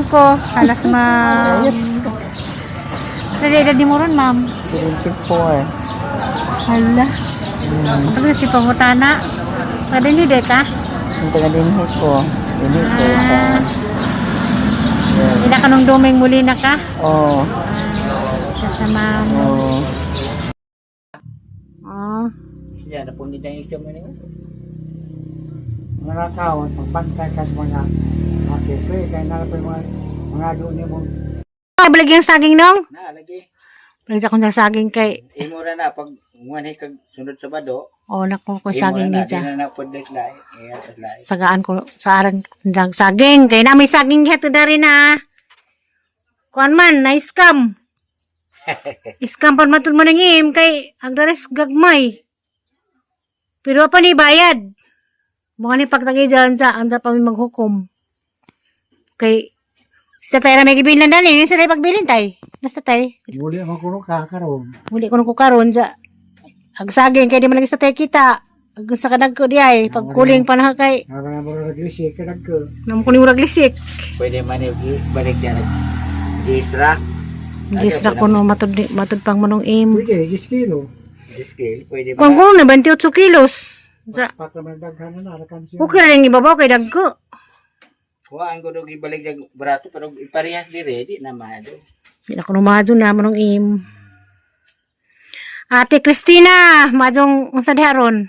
Chungko. Halas ma'am. Ready edad ni mo ron, ma'am. 74. Hala. Ano si pangutana? Pwede ni Deka? Ang taga dinhi ko. Dinhi ko ka. Ah. Ina ka nung duming muli na ka? Oh. Sa ma'am. Oh. Ah. Yan, napungin na ito mo niyo. Mga tao, magbantay ka sa mga mga kepe, kaya nalapay mga mga doon mo. Ay, balag yung saging nong? Na, lagi. Balag akong sa saging kay. Imo ra na pag ngunhi kag sunod Sabado. Oh, naku ko Imo saging ra na, ni di na na pud lai. Eh, lai. Sagaan ko sa aran ng saging. Kay na may saging heto na rin na. Kuan man, na scam. Scam pan matud mo nang im kay ang dares gagmay. Pero pa ni bayad. Mga ni pagtagi dyan sa anda pa mi maghukom. Kay si tatay ra may gibilin dali, ni sa pagbilin tay. Nasta tay. Muli ang kuno ka karon. Muli ko nung kukaron sa ag saging kay di man lagi sa tatay kita. Ag sa kadag ko di ay pagkuling pa na kay Nga mo naglisi ka nagko. namo ko ni murag lisik. Pwede man balik dyan. Gisra. Diyos ra ko no matud matud pang manong im. Pwede, 10 kilo. Skill, pwede Kung man. ko na 28 kilos. Sa Patra man daghan na narakan siya. okay ra lang ibabaw kay dagko. Kuhaan ko dog ibalik dag barato pero iparehas di ready na mahal. Di na ko numadyo na manong im. Ate Christina, madong unsa diha ron?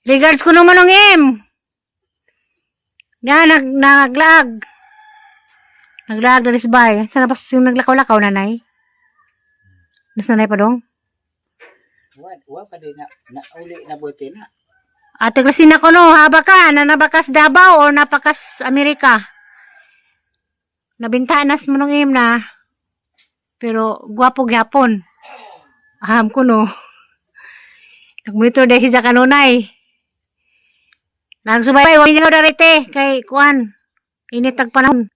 Regards ko no manong im. Na nag naglaag. Naglaag na bay. Sana pas yung naglakaw-lakaw nanay? Nas nanay pa dong? Wa wa pa di na na uli na buti na. Ate Christina ko no, haba ka, na nabakas Davao o napakas Amerika. Nabintanas mo nung im na. Pero gwapo gyapon. Aham ko no. Nagmonitor dahil si Jack kanunay. Nagsubay, wala nyo darete kay kuan. Init ang panahon.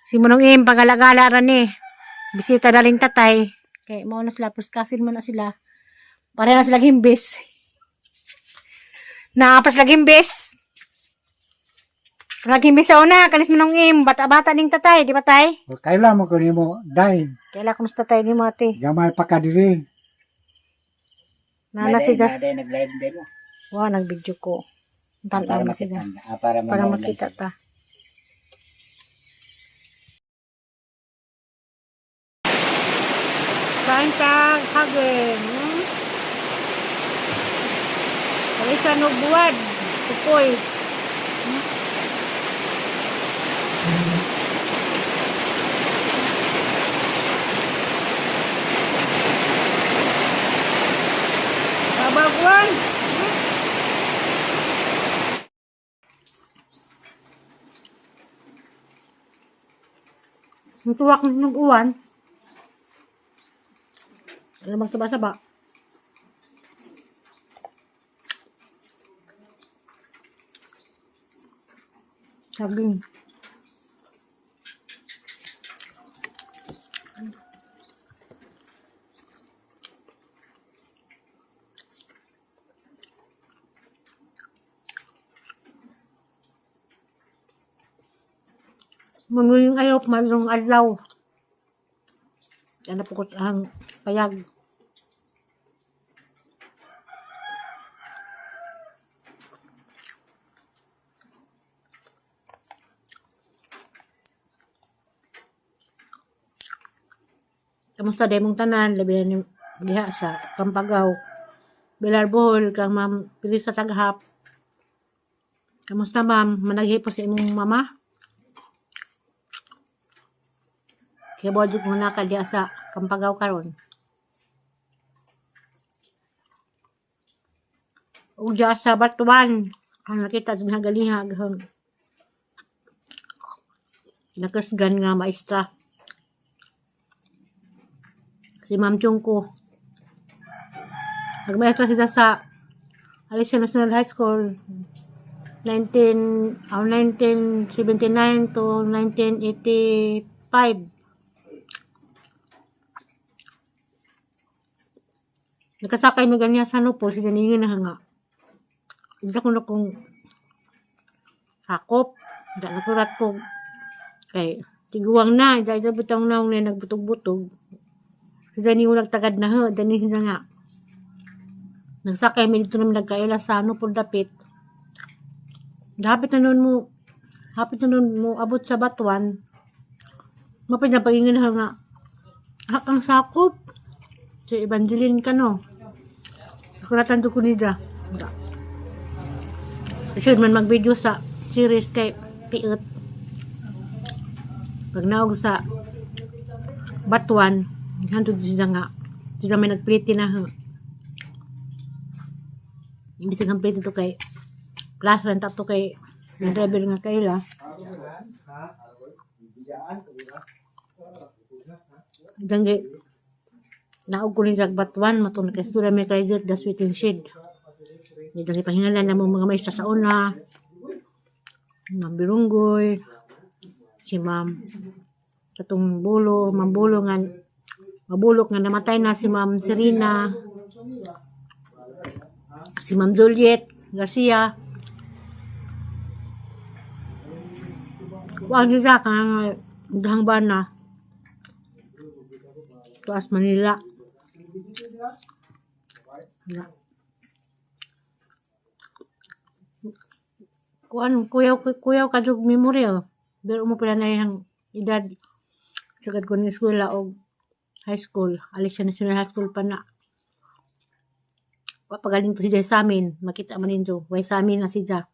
Si Munong Im, pagalagala ra ni. Bisita daling tatay. Kay mao na sila, first cousin mo na sila. Pare na sila gimbis. Naapas lagi imbes. Lagi imbes sa una, kanis mo nung im, bata-bata ning tatay, di ba tay? Kaila mo ko nimo dai. Kaila ko tatay ni mo ate. Gamay pa ka diri. Nana si Jas. Naday nag-live din mo. Wa nag-video ko. Para Tan-aw na si makita. Jas. Ah, para Para manaw lang. makita ta. Kain ta hagin. Alisa no buwad. Tukoy. Babaguan. Ang tuwak ng uwan. Ano bang saba-saba? Saging. Manguling ayop, malong adlaw. Ano po ko ang payag. Kamusta day mong tanan, labi na ni diha sa Kampagaw. Bilar Bohol, kang ma'am Pilisa Taghap. Kamusta ma'am? Managhipo sa imong mama? Kaya bodyo ko na ka diha sa Kampagaw karon. Ug diha sa Batuan, ang nakita dun hagalihag hang nakasgan nga maestra. Si Ma'am Chungko. Nagmaestra siya sa Alicia National High School 1979 to 1985. Nakasakay mi ganiya sa Nupo, siya ningin na nga. Hindi ko na kung sakop. Hindi na kurat ko Kay tiguang na, dahil bitaw na na nagbutog-butog. Dani ulag tagad na ho, dani sila nga. Nagsakay mi dito naman nagkaila sa ano po dapit. Hapit na noon mo, hapit na noon mo abot sa batuan. Mapit na pag-ingin na nga. Hakang sakop. Si Evangeline ka no. Nakulatan to ko nila. Kasi man mag-video sa series kay Piot. Pag naog sa Batuan, hantod siya nga. Siya may nagpliti na ho. Imbis ang pliti to kay plus rent to kay ng driver nga kaila. Dangge naog ko ni jag Batuan matong nakaistorya may credit the sweeting shed. Ni dangge pahingalan na mong mga maestra sa una. Ma'am Birunggoy, si Ma'am katong bulo, Ma'am Bulo nga mabulok nga namatay na si Ma'am Serena, si Ma'am Juliet Garcia. Kuan siya kang dahang bana. Tuas Manila. Na. Kuan kuyaw kuyaw kadug memorial. Pero mo pala na iyang edad sagad ko ni eskwela og high school. Alis siya National High School pa na. Wa pagaling to siya sa amin. Makita man ninyo. Way sa amin na siya.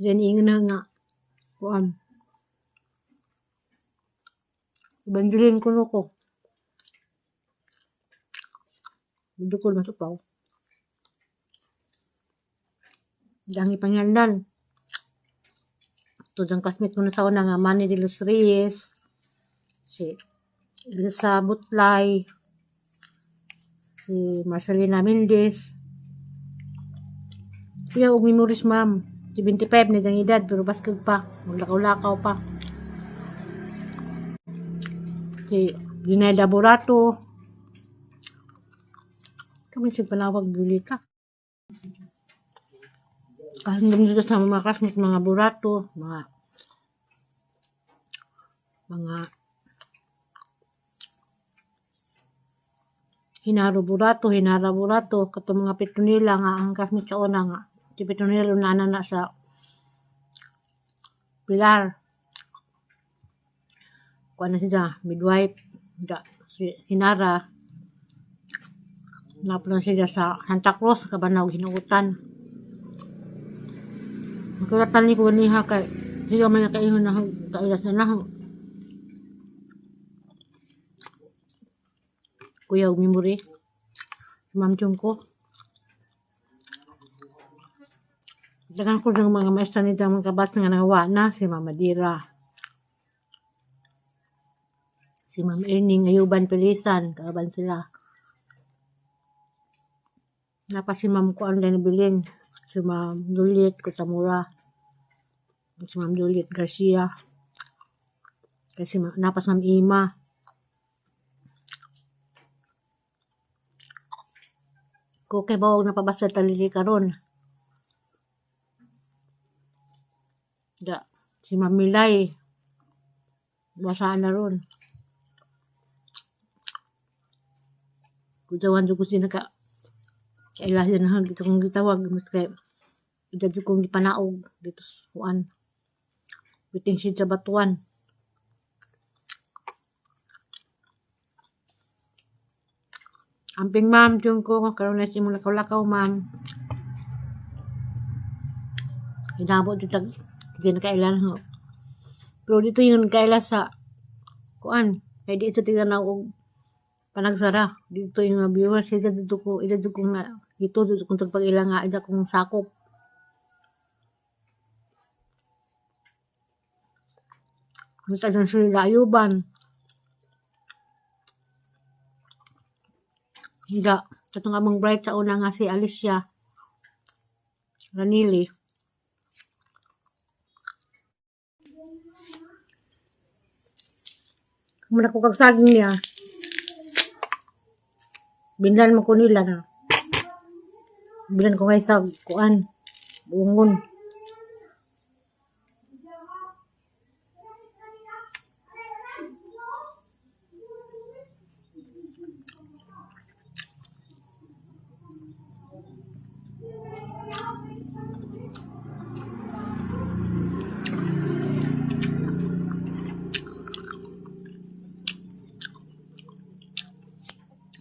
Diyan ingon na nga. Kuan. Evangeline kuno ko. Dukol matupaw. Dangi pangandan. Ito diyang classmate ko na sa una nga Manny de los Reyes. Si Elsa Butlay. Si Marcelina Mendez. Kuya, og memories ma'am. 75 na diyang edad pero baskag pa. Maglakaw-lakaw pa. Si Dinaida Borato. Kami siya panawag Julita. Kahit dito sa mga classmate, mga Borato, mga Hinaro Burato, Hinara Burato, katong mga Petronila nga ang classmate sa una nga. Si Petronila una na sa Pilar. Kuha na siya, midwife. Da, si Hinara. Napuna siya sa Santa Cruz, Kabanaw, Hinuutan. Makulatan ni ko niya kay siya man nakaingon na kailas na na. Kuya, og memory. Si Ma'am Chum ko. Dagan ko ng mga maestra nito mga kabats nga nangawa na si Ma'am Madira. Si Ma'am Erning Ayuban Pilisan, kaaban sila. Napa si Ma'am Kuan Bilin, si Ma'am Juliet Kutamura, si Ma'am Juliet Garcia, kasi napa si Ma'am Ima. Kung kay bawag napabasa talili karon. Da, si Ma'am Milay, basaan na ron. Kujawan ko siya naka kailahan na dito kong gitawag mas kay dito kong gipanaog dito sa kuan. Biting siya sa batuan. Amping ma'am, tiyon ko karon na si imong lakaw-lakaw ma'am. Hinabot dito di na kailan ho. Pero dito yung kaila sa kuan. Kay di sa tignan na og panagsara. Dito yung mga viewers ida dito ko ida dito ko na dito dito kong tagpag-ila nga ida kong sakop. Basta dyan sila ayuban. Hindi. Katong among bright sa una nga si Alicia Ranili. Muna ko kag saging niya. Binlan mo ko nila na. Bilan ko ngay sa kuan. Buongon.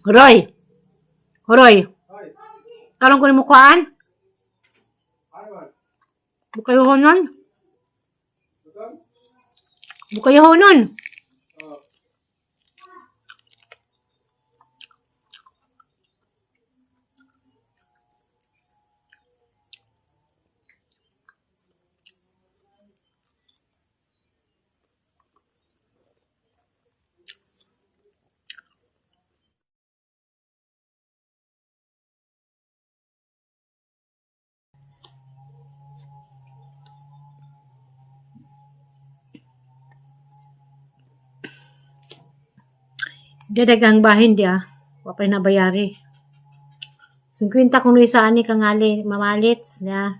Roy. Roy. Karon ko nimo kuan? Bukayo honon. Bukayo honon. Dadagang bahin dia. Wa pa nabayari. 50 kuno isa ani kangali mamalit na.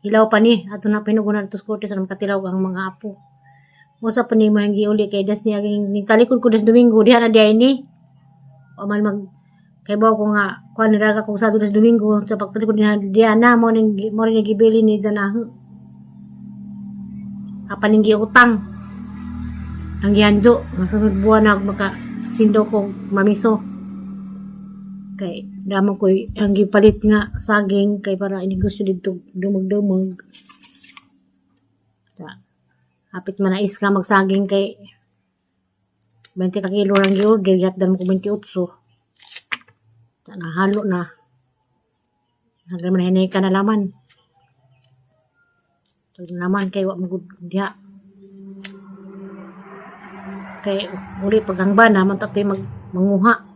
Hilaw pa ni ato na pinugunan ato sa korte sa makatilaw ang mga apo. Usa pa ni mo ang giuli kay das niya ning talikod ko das Domingo diha na diay ni. Wa man mag kay bawo ko nga kuan niraga ko sa das Domingo sa pagtalikod niya diha na mo ning gibili ni Janahu. Apan ning giutang. Ang gihanjo masunod buwan na ako maka sindo ko mamiso. Kay damo ko ang gipalit nga saging kay para inegosyo didto dumog-dumog. Ta, hapit man na is ka magsaging kay 20 ka kilo lang gi-order yatdan mo ko 28. Ta, nahalo na. Hanggang man hinay ka na laman. Tag naman kay wa magud diha. Kay uli pagangba naman ta to'y mag manguha.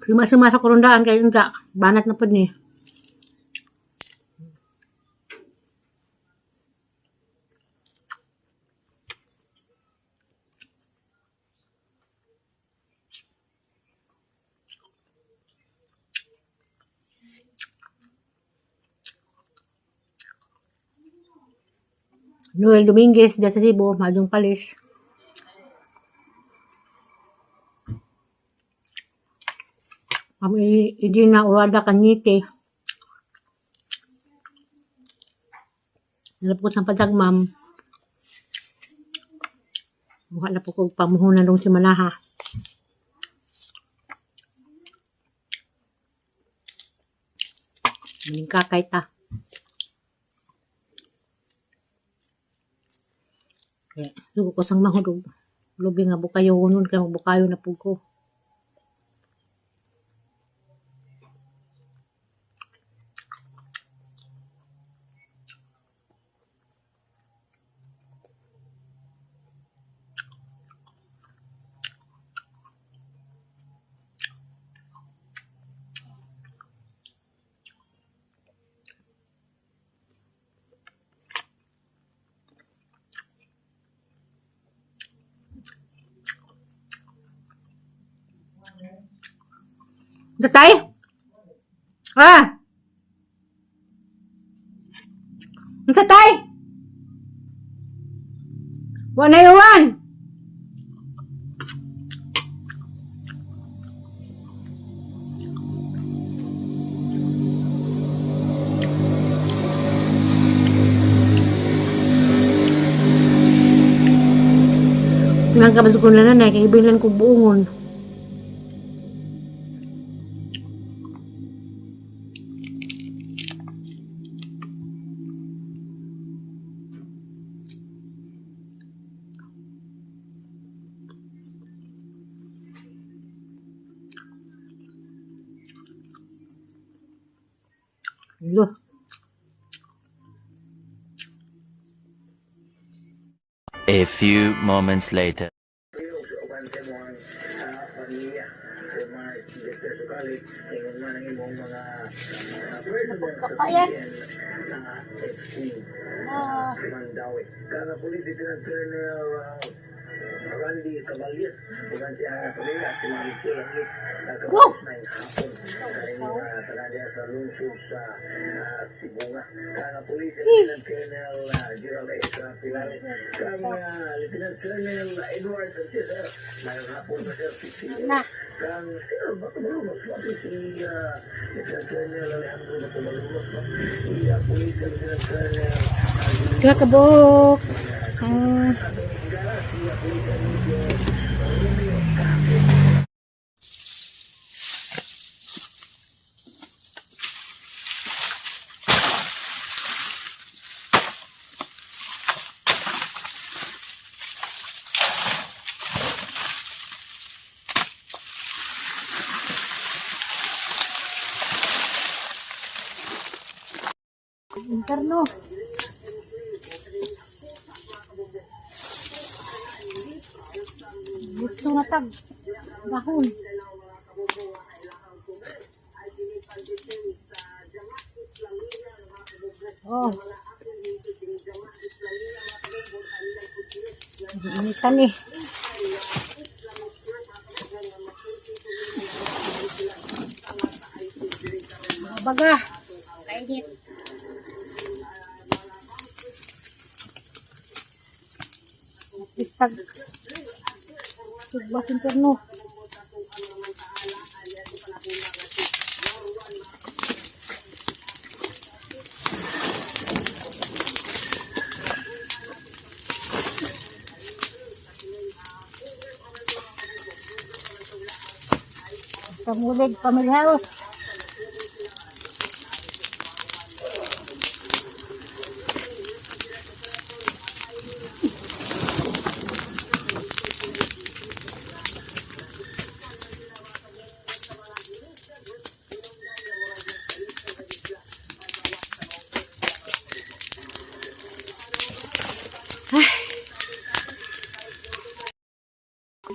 Suma-suma sa kurundaan kayo unta. Banat na pud ni. Noel Dominguez, diya sa Cebu, Mahjong Palis. Ma'am Idina Urada Cañete. Nalapot ng padag, ma'am. Mukha na po ko pamuhunan dong si Manaha. Maning kakay ta. Kaya, sugo ko sang mahudog. Lubi nga bukayo nun, kaya magbukayo na po ko. Tatay? Ah! Unsa tay? Wa na iwan. Nang kabasok ko na nanay, kay ibilan ko buongon. Lo. A few moments later. Kapayas. Ah. Wow! Na. Duha ka buok. Ang interno. Gusto na tag dahon. Oh. Initan eh. Baga. Kainit. Istag. Sugbas interno. Kamulig Family House.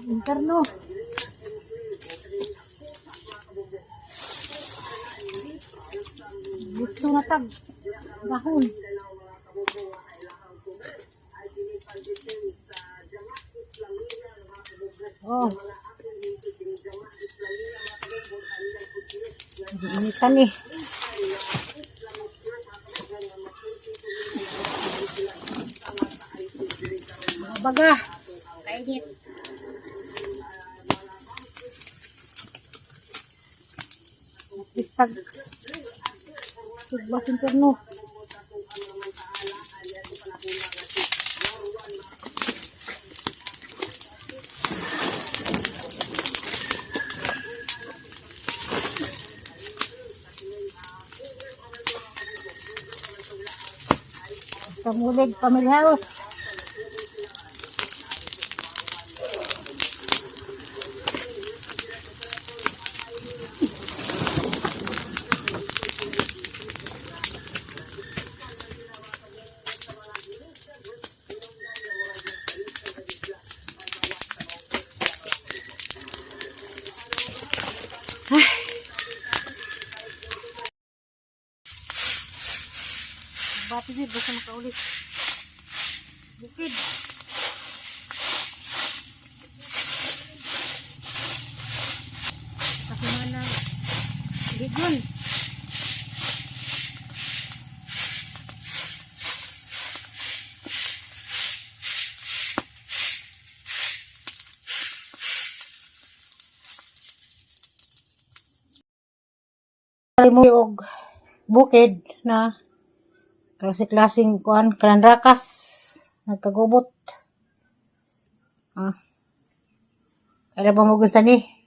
Interno. Gusto na tag dahon. Oh. Initan eh. Baga. Kainit. Istag. Sugbas interno. Kamulig Family House. Bati din, basta makaulit. Bukid. Kasi na ligon. Mo og bukid na klase-klaseng kuan kalandrakas nagkagubot. Ah. Kaya ba mo sa ni?